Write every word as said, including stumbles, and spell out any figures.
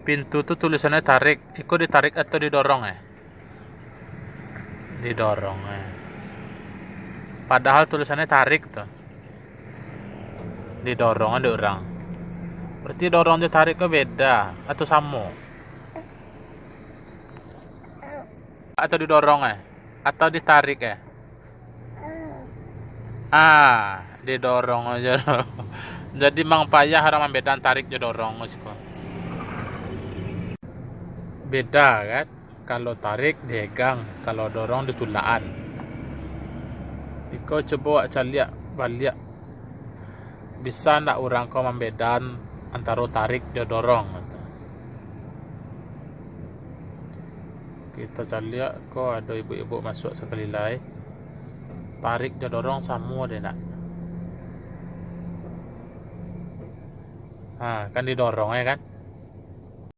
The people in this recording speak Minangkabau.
Pintu tu tulisannyo tarik, iko ditarik atau didorong, eh? Didorong, eh. Padahal tulisannyo tarik tu. Didorong dek urang. Berarti dorong jo tarik ko beda atau samo? Atau didorong, eh? Atau ditarik, eh? Ah, didorong aja. Jadi mang payah urang mambedakan tarik jo dorong siko. Beda kan? Kalau tarik diegang, kalau dorong ditulakan. Iko cubo wak caliak baliak. Bisa ndak urang ko mambedakan antaro tarik jo dorong? Kito caliak ko ado ibuk-ibuk masuak sakali lai. Tarik jo dorong samo dek ndak? Ha, kan didorong, ya kan?